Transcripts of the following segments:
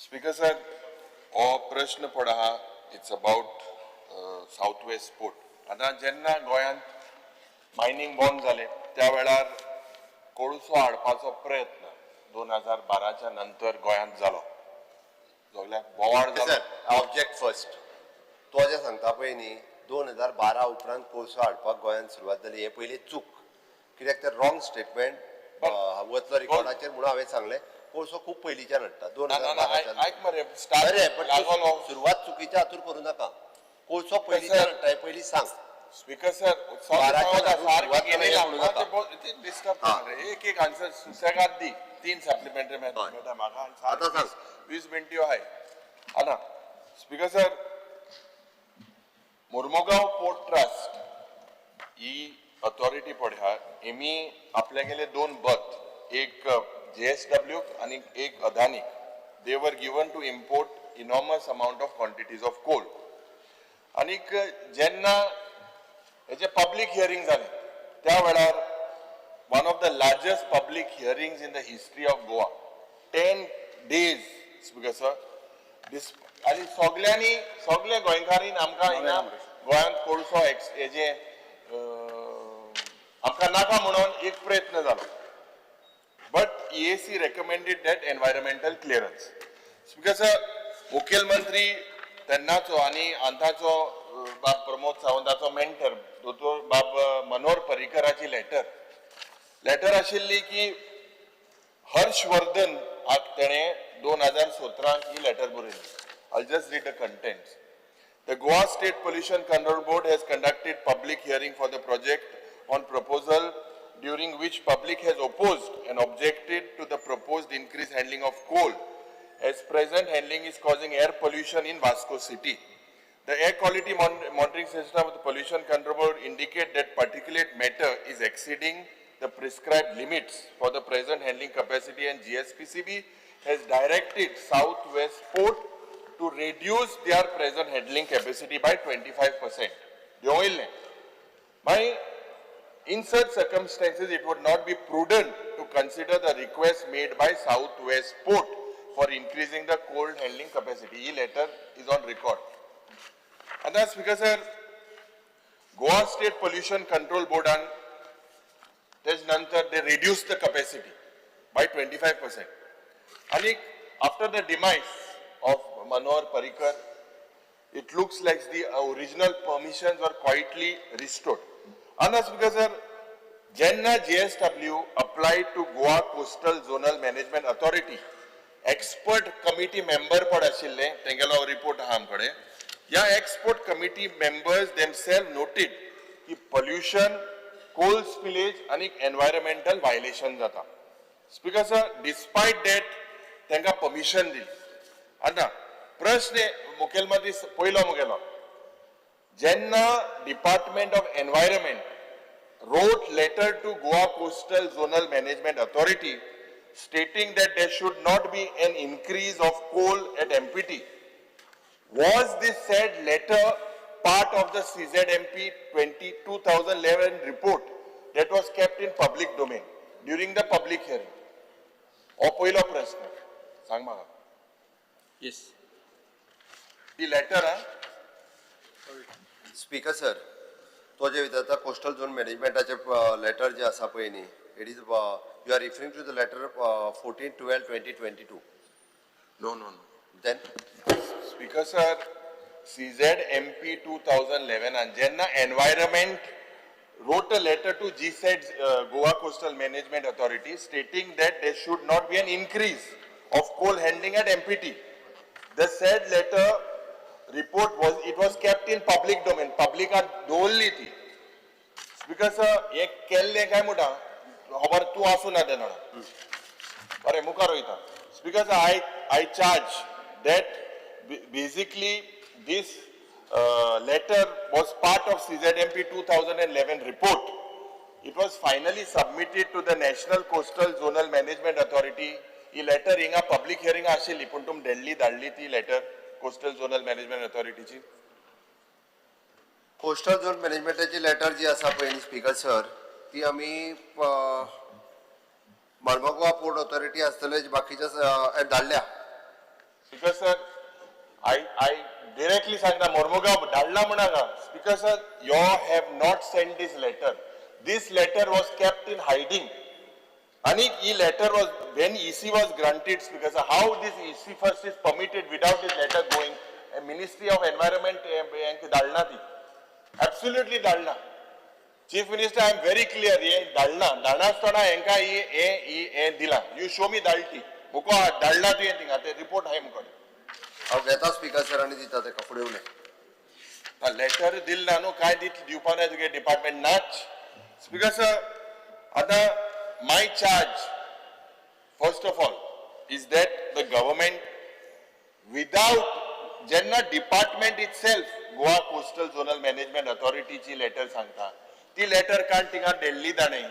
Speaker sir, हो प्रश्न पड आहा, it's about South West Port. आतां जेन्ना गोंयांत मायनींग बंद जालें, त्या वेळार कोळसो हाडपाचो प्रयत्न 2012च्या नंतर गोंयांत जालो. सगल्याक बोवाळ जालो. Sir, object first. तो जें सांगता पळय न्ही, 2012 उपरांत कोळसो हाडपाक गोंयांत सुरवात जाली, हें पयलीं चूक. कित्याक तर रॉंग स्टेटमेंट वतलो रिकॉर्डाचेर म्हणून हांवें सांगलें, कोळसो खूब पयलींच्यान हाडटा, दोन ना हजार ना ना बाराच्यान आयक मरे, स्टार्ट बरें, पण लागलो. तूं सुरवात चुकीच्या हातूर करूं नाका. कोळसो पयलींच्यान हाडटा हें पयलीं सांग. स्पीकर सर, बाराच्या सुरवात केली हें म्हणू नाका. डिस्टर्ब. हा. एक एक आन्सर सुसेगाद दी. तीन सप्लिमेंटरी मेळटा म्हाका. आतां सांग. 20 मिनट्यो आहाय. आतां speaker sir, Mormugao port trust ही अथॉरिटी पळय आहा, हेमी आपल्यागेले दोन बर्थ, एक जेएसडब्ल्यू आनी एक अदानीक, they were given to import enormous amount of quantities of coal. आनीक जेन्ना हेजे पब्लीक हियरींग जालें, त्या वेळार one of the largest public hearings in the history of Goa, 10 days, Speaker sir, आनी सगल्यांनी, सगल्या गोंयकारांनी आमकां हिंगा गोंयांत कोळसो एक्स हेजे आमकां नाका म्हणून एक प्रयत्न जालो, but EAC recommended that environmental clearance. Speaker sir, मुखेलमंत्री तेन्नाचो आनी आतांचो बाब प्रमोद सावंताचो मेंटर दोतोर बाब मनोहर पर्रीकराची लेटर लेटर आशिल्ली की हर्षवर्धन हाक तेणें 2017क ही लेटर बरयली. I just read the contents. The Goa State Pollution Control Board has conducted public hearing for the project on proposal, during which public has opposed and objected to the proposed increased handling of coal, as present handling is causing air pollution in Vasco city. The air quality monitoring system of the Pollution Control Board indicate that particulate matter is exceeding the prescribed limits for the present handling capacity, and GSPCB has directed Southwest Port to reduce their present handling capacity by 25%. देंवयल्लें. मागीर, in such circumstances, it would not be prudent to consider the request made by Southwest Port for increasing the coal handling capacity. He letter is on record. आतां speaker sir, Goa state pollution control बोर्डान तेज नंतर they reduce the capacity by 25%. आनी after the demise of Manohar Parrikar, it looks like the original permissions were quietly restored. आतां speaker sir, जेन्ना JSW applied to Goa Coastal Zonal Management Authority, expert committee member पण आशिल्ले, तेंगेलो report आहा आमकडे. ह्या expert committee members themself noted की pollution, कोल spillage आनी environmental violation जाता. Speaker sir, डिस्पायट that तांकां परमिशन दिली. आतां प्रश्न मुखेलमंत्री पयलो मुगेलो, जेन्ना Department of Environment wrote letter to Goa Coastal Zonal Management Authority stating that there should not be an increase of coal at MPT, was this said letter part of the CZMP 20 2011 report that was kept in public domain during the public hearing? हो पयलो प्रश्न. सांग म्हाका. Yes. ती letter हा. Speaker sir, तो जे विचारता, coastal zone मॅनेजमेंटाचे letter जे आसा पळय न्ही, it is, you are referring to the letter 14/12/2022? No. Then? Speaker sir, CZMP 2011 and जेन्ना Environment wrote a letter to GSET, Goa Coastal Management Authority, stating that there should not be an increase of coal handling at MPT. The said letter report was, it was kept in public domain. पब्लिकात दवरली ती. Speaker sir, हे केल्लें काय म्हणटा खबर तूं आसूं ना तेन्ना. बरें, मुखार वयता. Speaker sir, I charge that basically this letter was part of CZMP 2011 report. It was finally submitted to the National Coastal Zonal Management Authority. He letter हिंगा पब्लीक हियरिंग आशिल्ली, पूण तुमी धाडली धाडली ती लेटर कोस्टल झोनल मॅनेजमेंट अथॉरिटीची? Coastal zone मॅनेजमेंटाची letter जी आसा पळय न्ही स्पीकर सर, ती आमी मार्मगोवा पोर्ट ऑथॉरिटी आसतले, बाकीच्या धाडल्या. स्पीकर I directly सांगता, मोर्मुगांव धाडला म्हणाका. Speaker sir, you have not send this letter. This letter was kept in hiding. आणि ही letter was when EC was granted. Speaker sir, how this EC first is permitted without this letter going? Ministry of Environment धाडना ती, absolutely धाडना. Chief Minister, I am very clear. हे धाडना, धाडनासतना हेंका ही हे हे दिला. You show me धाडटी मुको धाडला तुवें थिंगा, ते report हाय मुकडे. हांव घेता स्पीकर सर आनी दिता तेका, फुडें उलय. लेटर दिल ना न्हू, काय दित दिवपा ना तुगे डिपार्टमेंट नाच. स्पीकर सर, आतां my charge first of all is that the government without, जेन्ना department itself Goa Coastal Zonal Management ऑथॉरिटीची letter सांगता, ती लेटर काण थिंगा धाडली ताणें.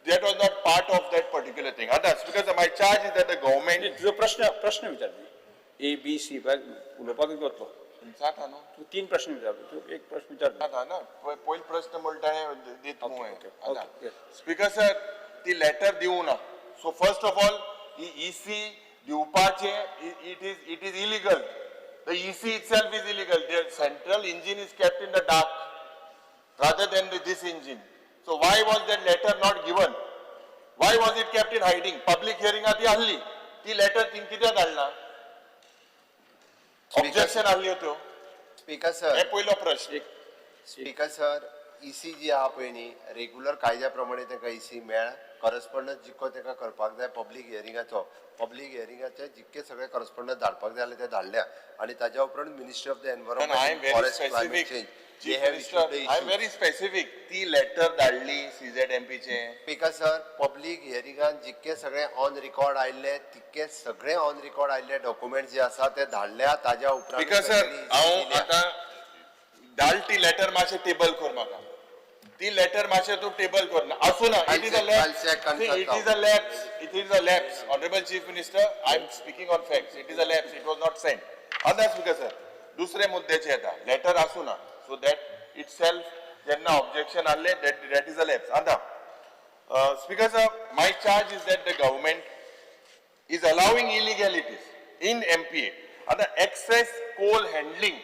That was not part of that particular thing. आतां because my charge is that the government तुजो प्रश्न प्रश्न विचार. ए बी सी उलोवपाक वतलो. जाता न्हू. तूं तीन प्रश्न विचार, तूं एक प्रश्न विचार. जाता ना, पयलो प्रश्न म्हणटा दित. Okay, yes. Speaker sir, ती लेटर दिवं ना. So first of all he EC दिवपाचे it is illegal. The EC itself is illegal. The central engine is kept in the dark rather than this engine. So why was that letter not given? Why was it kept in hiding? Public hearing ती आहली, ती letter तिंग कित्याक धाडना? Objection आहल्यो त्यो. Speaker sir, हे पयलो प्रश्न. एक speaker sir, इसी जी आहा पळय न्ही, रेगुलर कायद्या प्रमाणे तांकां इसी मेळ. करस्पॉन्डन्स जितको तांकां करपाक जाय पब्लीक हियरिंगाचो, पब्लीक हियरिंगाचे जितके सगळे करस्पॉन्डन्स धाडपाक जाय जाल्यार ते धाडल्या आनी ताज्या उपरांत ministry of the I am environment, very forest, climate specific. Change, Chief Minister, I am very specific. ती लेटर धाडली सीझेडएमपी चे. स्पीकर सर, पब्लीक हियरिंगान जितके सगळे ऑन रिकॉर्ड आयिल्ले, तितके सगळे ऑन रिकॉर्ड आयिल्ले डॉक्युमेंट जे आसा ते धाडल्या. ताज्या उपरांत स्पीकर सर, हांव आतां धाड ती लेटर, मातशें टेबल कर म्हाका. ती लेटर मातशें तूं टेबल कर. ना, आसूं ना. It is a I'll check lapse. And it is a lapse, it is a lapse. Honourable Chief Minister, I am speaking on facts. It is a lapse, it was not sent. आतां speaker sir, दुसरे मुद्द्याचे येता. Letter आसूं ना, so that it self जेन्ना objection आहले, that is a lapse. आतां Speaker sir, my charge is that the government is allowing illegalities in MPA. आता access कोल handling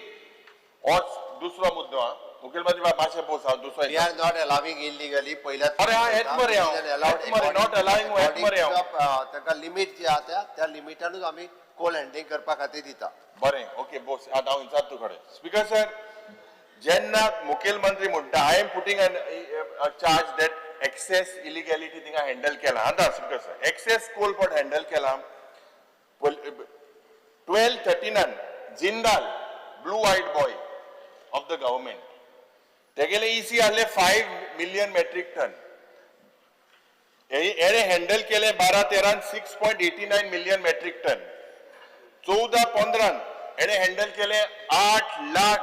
हो दुसरो मुद्दो हा. मुखेलमंत्री बाब, मातशें पोस, हांव दुसरो. We are not allowing illegally पहिल्या. अरे हा, हेच मरे हांव. हेच मरे, not allowing, हेच मरे हांव. तांकां लिमीट जी आहा त्या त्या लिमिटानूच आमी कोल हँडलिंग करपा खातीर दिता. बरें, ओके, बोस. आतां हांव विचारता तुकडे. स्पीकर सर, जेन्ना मुखेलमंत्री म्हणटा, I am putting a charge that excess illegality थिंगा हँडल केला. आतां speaker sir, excess coal pot handle केला 12-13, Jindal, blue eyed boy of the government, तेगेले इसी आहले 5 मिलियन मेट्रीक टन. हेणे हँडल केले 12-13 6.89 million metric ton. 14-15 हेणे हँडल केले 8 lakh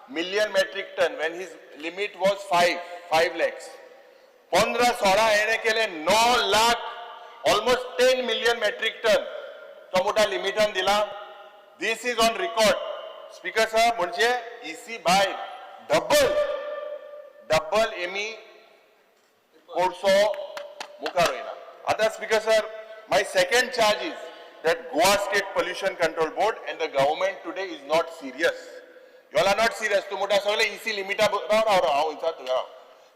million metric ton when his limit was 5 lakhs. 15-16 हेणे केले 9 lakh, almost 10 million metric ton. तो मोठा लिमिटान दिला. This is on record, Speaker sir. म्हणजे इसी भायर डबल डबल एमी कोळसो मुखार वयना. आतां Speaker sir, my second charge is that Goa State Pollution Control Board and the government today is not serious. You are not serious. तूं म्हणटा सगळे इसी लिमिटा. राव राव राव, हांव विचारता तुका, राव.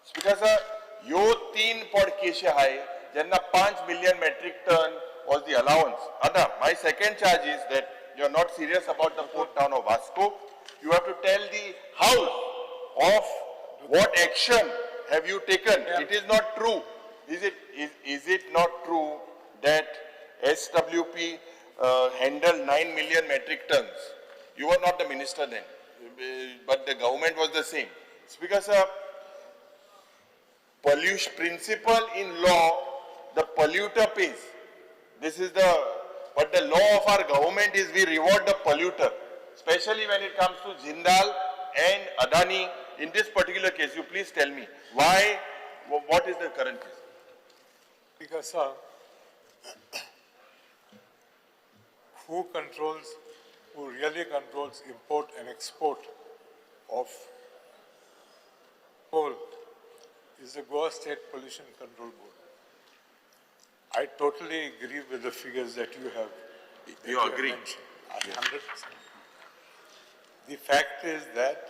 स्पीकर सर, ह्यो तीन पड केशी आहाय जेन्ना 5 million metric ton was the allowance. आतां my second charge is that you are not serious about the port town of Vasco. You have to tell the house of what action have you taken. It is not true. Is it not true that SWP handled 9 million metric tons? You were not the minister then, but the government was the same. Speaker sir, pollution principle in law, the polluter pays. This is the, but the law of our government is we reward the polluter, especially when it comes to Jindal and Adani. In this particular case, you please tell me why, what is the current case? Because, sir, who controls, who really controls import and export of coal is the Goa State Pollution Control Board. I totally agree with the figures that you have. That You have agree? Mentioned. 100%. The fact is that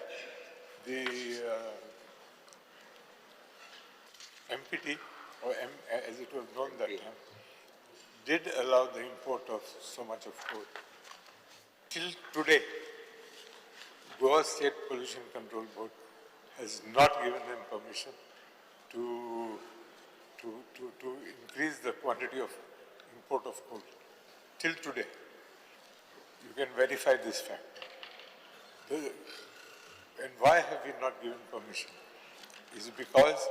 the MPT, or M, as it was known that time, did allow the import of so much of coal. Till today, Goa State Pollution Control Board has not given them permission to increase the quantity of import of coal. Till today, you can verify this fact. And why have we not given permission? Is because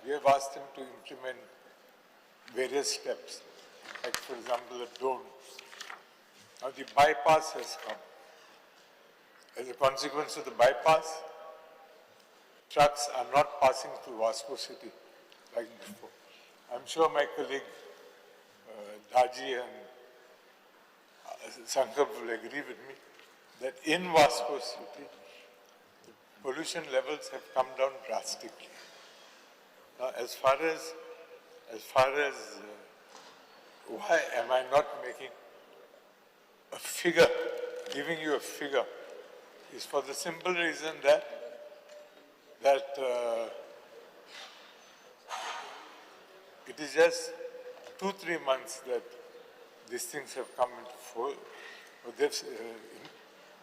we have asked them to implement various steps, like for example, the dome. Now the bypass has come. As a consequence of the bypass, trucks are not passing through Vasco city like before. I'm sure my colleague Daji and Sankalp will agree with me that in Vasco city, the pollution levels have come down drastically. Now, as far as why am I not making a figure, giving you a figure, is for the simple reason that it is just 2-3 months that these things have come into force, or they've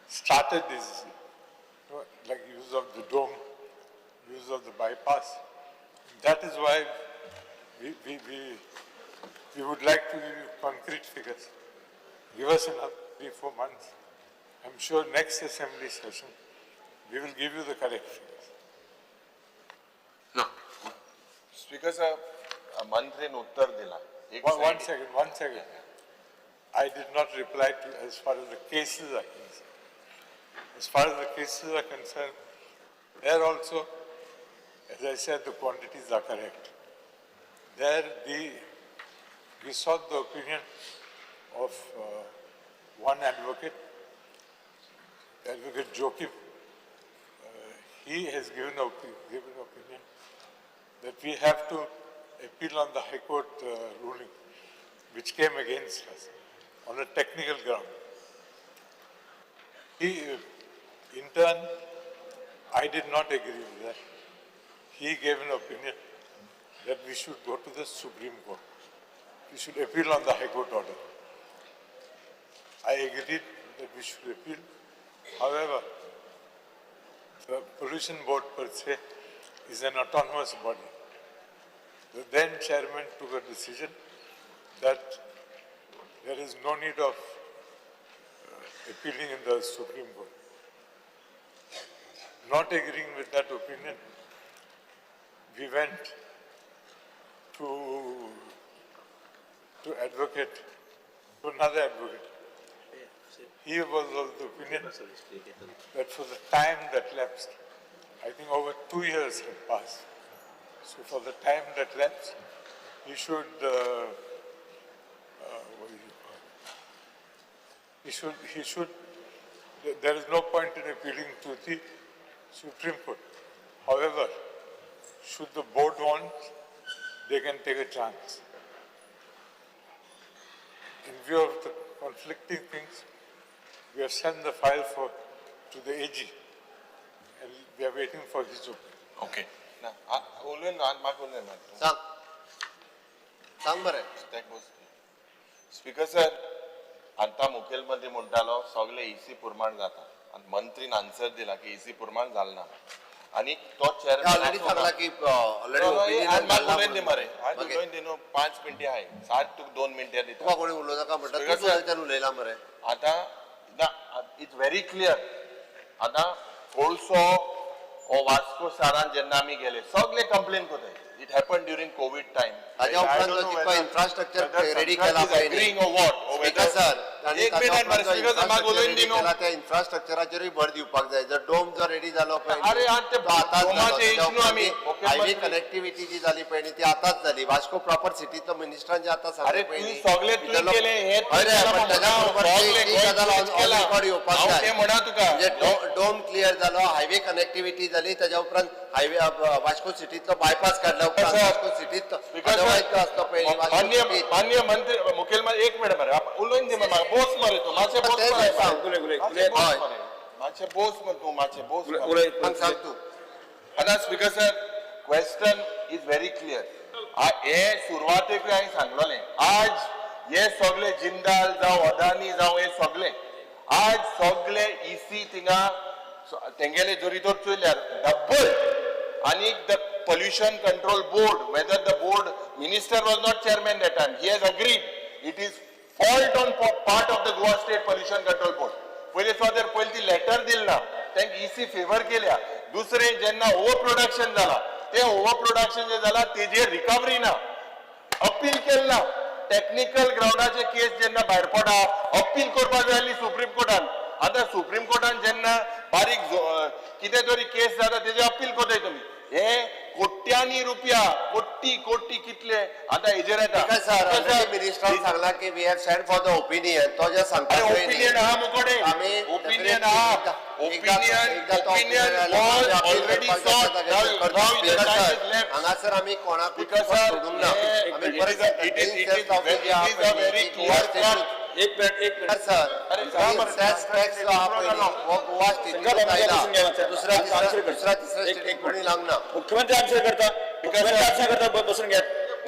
started this, you know, like use of the dome, use of the bypass. That is why we would like to give you concrete figures. Give us another 3-4 months. I'm sure next assembly session, we will give you the correct figures. No. Speaker sir, मंत्रीन उत्तर दिला. One second. I did not reply to as far as the cases are concerned. As far as the cases are concerned, there also, as I said, the quantities are correct. There we sought the opinion of one advocate, Advocate Joachim. He has given opinion that we have to appeal on the High Court ruling, which came against us on a technical ground. He, in turn, I did not agree with that. He gave an opinion that we should go to the Supreme Court. We should appeal on the High Court order. I agreed that we should appeal. However, the Pollution Board per se is an autonomous body. The then chairman took a decision that there is no need of appealing in the Supreme Court. Not agreeing with that opinion, we went to advocate, to another advocate. He was of the opinion that for the time that lapsed, I think over 2 years had passed. So for the time that lapsed, he should, what do you call it? He should, there is no point in appealing to the Supreme Court. However, should the board want, they can take a chance. In view of the conflicting things, we have sent the file to the AG, and we are waiting for his opinion. Okay. ना, सांग बरें. Speaker sir, आतां मुखेलमंत्री म्हणटालो सगळे EC प्रमाण जाता आनी मंत्रीन आन्सर दिला की ईसी प्रमाण जालें ना आनी तो चेअरमॅन ऑलरेडी सांगला की ऑलरेडी ओपिनियन दी मरे उलोवन दी न्हू 5 मिनटां आहाय सात तुका 2 मिनटां दिता. तुका कोणी उलोवं नाका म्हणटा, तूं उलयला मरे. आतां ना, it's very clear. आतां कोळसो हो वास्को शारान जेन्ना आमी गेले सगळे कंप्लेन करताय. It happened during COVID time. ताज्या उपरांत जो जितको इन्फ्रास्ट्रक्चर रेडी केला पळय स्पीकर सर, त्या इन्फ्रास्ट्रक्चराचेरूय भर दिवपाक जाय. जर डोम जर रेडी जालो पळय, हायवे कनेक्टिव्हिटी जी जाली पळय ती आतांच जाली. वास्को प्रॉपर सिटीचो मिनिस्टरान जे आतां सांगलें पळय रेकॉर्ड येवपाक जाय. म्हणजे डोम क्लियर जालो, हायवे कनेक्टिव्हिटी जाली, ताज्या उपरांत हायवे वास्को सिटींतलो बायपास काडल्या उपरांत वास्को सिटींत मान्य मंत्री मुखेलमंत्री एक मिनिट मरे उलोवन दी म्हाका बोस मरे तूं मातशें बोस मरे. मातशें बोस मग तूं, मातशें बोस. उलय. सांग तूं. आतां speaker sir, question is very clear. हे सुरवातेक हांवें सांगलोलें, आज हे सगळे जिंदाल जावं अदानी जावं, हे सगळे आज सगळे इसी थिंगा तेंगेले जरी तर चोयल्यार डब्बल. आनी the pollution control board, whether the board minister was not chairman that time, he has agreed it is fault on part of the Goa State Pollution Control Board. पयले सुवातेर पयली ती लेटर दिल ना, तांकां इसी फेवर केल्या. दुसरें, जेन्ना ओवर प्रोडक्शन जाला, ते ओवर प्रोडक्शन जे जाला तेजेर रिकवरी ना, अपील केलं ना. टेक्निकल ग्रावंडाचे केस जेन्ना भायर पडा, अपील करपाक जाय आसली सुप्रीम कोर्टान. आतां सुप्रीम कोर्टान जेन्ना बारीक कितें तरी केस जाता, तेजेर अपील करताय तुमी. हे कोट्यांनी रुपया, कोटी कोटी कितले आतां हेजेर येता. सर, ऑलरेडी मिनिस्टरान सांगला की we have send for the opinion. तो जे सांगता अरे, पळय न्ही, ओपिनियन आहा मुकोडे. आमी ओपिनियन आहा. एकदा ओपिनियन एकदा तो ओपिनियन opinion आयलो, वॉज आमी appeal already करपाक सॉट. जाता ताजेर. हांगासर आमी कोणाकूच Because, sir, सोडूंक ना. आमी परत it is a very clear cut. एक मिनिट, एक मिनिट. सर, अरे, सांग बरं. सेस टॅक्स जो आहा पळय न्ही, हो गोवा संकल्प स्टेटीक आयला. बसून घ्या मातशें. दुसऱ्या आन्सर तिसऱ्या करता. दुसऱ्या तिसऱ्या एक- स्टेटीक एक कोणी लावंक ना. मुख्यमंत्री आन्सर करता, मुख्यमंत्री आन्सर करता. बसून घ्या.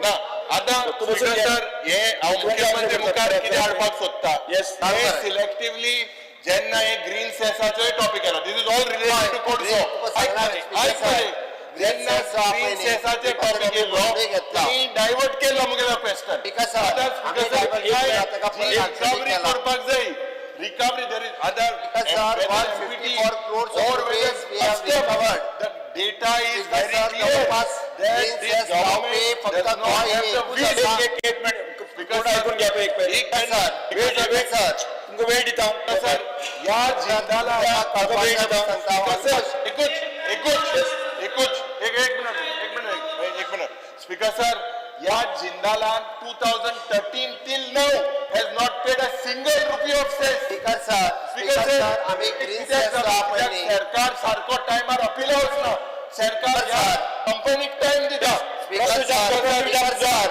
ना, आतां तूं बसून स्पीकर घे. सर, हे हांव मुख्यमंत्री मुखार कितें हाडपाक सोदता. Yes. हे सिलेक्टिवली जेन्ना हे ग्रीन सेसाचोय टॉपिक आयलो, this is all related to कोडसो. तुका सांगला आयक स्पीकर सर, मरे. ग्रीन जेन्ना सेस जो आहा ग्रीन पळय न्ही, सेसाचे ताका टॉपिक येयलो, आमी घेतला. तेणी डायवर्ट केलो मुगेलो क्वेश्चन. स्पीकर सर, आमी divert केला, ताका परत answer recovery केला. करपाक जाय. Recovery there is other Speaker sir, 154 crores of rupees we have recovered. The data is Speaker very sir, clear जवळपास that green this cess लावपी government फक्त does not Goa have हे the एकूच will. आसा. एक एक मिनिट. Speaker कोण sir, ऐकून घ्या एक मिनिट. एक मिनिट. सर, वेळ स्पीकर सर, तुमकां वेळ दिता हांव. सर, ह्या जिंदाला तुमकां वेळ दिता. स्पीकर सर, एकूच एकूच एकूच एक एक मिनिट, एक मिनिट, एक मिनिट. स्पीकर सर, ह्या जिंदालान 2013 till now has not paid a single rupee of cess. Speaker sir, speaker speaker sir, sir, आमी ग्रीन सेस जो आहा पळय न्ही, सरकार सारको टायमार अपिला वचना. सरकार ह्या सर. कंपनीक टायम दिता. स्पीकर सर, स्पीकर सर,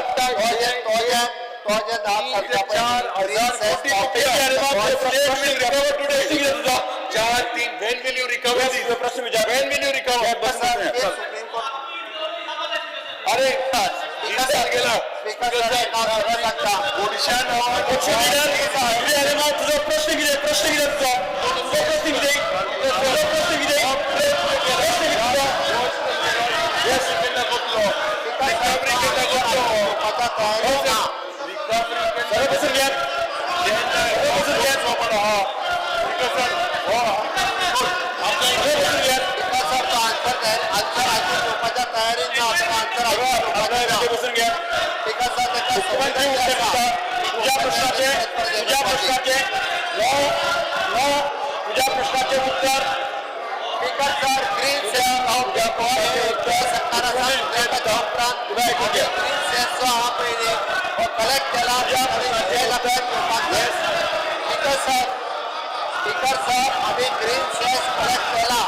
तो जे नाव तीन सांगता ते पळय चार न्ही, ग्रीन हजार सेस कोटी लावपी रुपया. अरे बाप रे, State will recover today. प्रश्न कितें तुजो? चार तीन, when will you recover Yes, this? प्रश्न विचार. When will you recover? Bus. Sir, हे सुप्रीम कोर्ट. अरे, स्पीकर जिंदाल सर, गेला. स्पीकर सर, हे नाव सरळ सांगता. ओडिशा नावान पक्ष लिडर अरे माव, तुजो प्रश्न कितें? प्रश्न कितें तुजो? तुजो प्रश्न कितें? तुजो प्रश्न कितें? प्रश्न कितें तुजो? Yes, केन्ना कोतलो? स्पीकर सर, Recovery केन्ना कोतलो? आता तयारी ना. Recovery केन्ना सगळे बसून घ्या. केन्ना बसून घ्या. स्पीकर सर, हो, सगळे बसून घ्या. स्पीकर सर, तो आन्सर तयार आन्सर ऐकून घेवपाच्या तयारीन ना. तो आन्सर ऐकून आपल्या घेवपाचें ना. जागे बसून घ्या. स्पीकर सर, ताका मुख्यमंत्री संवय उत्तर आसा. दिता. तुझ्या प्रश्नाचे, तुझ्या प्रश्नाचे, नो नो, तुझ्या प्रश्नाचे उत्तर. स्पीकर सर, ग्रीन सेस तुझ्या प्रश्नाचे उत्तर सरकार आसा. मुख्यमंत्री उत्तर दिता. तुका ऐकून घे. ग्रीन सेस जो आहा पळय न्ही, हो कलेक्ट केला तुझ्या प्रश्नाचे आनी उत्तर. घेवपाक जाय. स्पीकर सर, स्पीकर सर, आमी ग्रीन सेस कलेक्ट केला.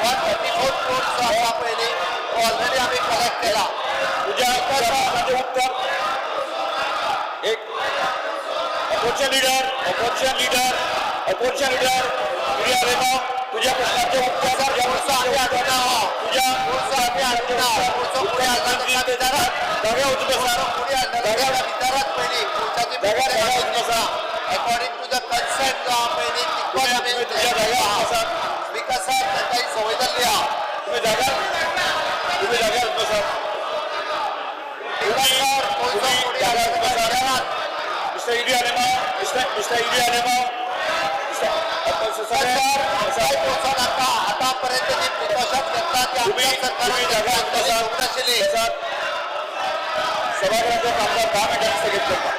134 क्रोर्स जो आसा पळय न्ही, तो ऑलरेडी आमी कलेक्ट केला. तुझ्या प्रश्नाचे उत्तर. एक opposition leader, opposition leader, opposition leader Yuri Alemao, तुझ्या प्रश्नाचे उत्तर. तुझ्या आमी प्रश्नाचे हाडूंक ना हो. तुझ्या आमी हाडूंक ना. पुढचो फुडें हाडला ताका विचारात. जाग्यार वचून बसा. फुडें हाडला ताका विचारात पयलीं. पुढच्याची जाग्यार वचून बसा. अकॉर्डिंग टू the consent जो आहा पळय न्ही, तितकोच आमी तुम्ही तुझ्या जाग्यार वचून बसा. स्पीकर सर, तांकां ही संवय जाल्ली आहा. तुम्ही जाग्यार बसा. स्पीकर सर, कोणचो तुम्ही फुडें जाग्यार हाडला ताका बसा. विचारात. Mister Yuri Alemao, mister Yuri Alemao, mister sir, आमकांय पोचो नाका. आतापर्यंत जी प्रिकॉशन घेतला ती तुम्ही आमच्या सरकारान तुम्ही जाग्यार बसा. घेवंक नाशिल्ली. बसा. सभागृहाचं कामकाज 10 मिनिटांनी स्थगित करता.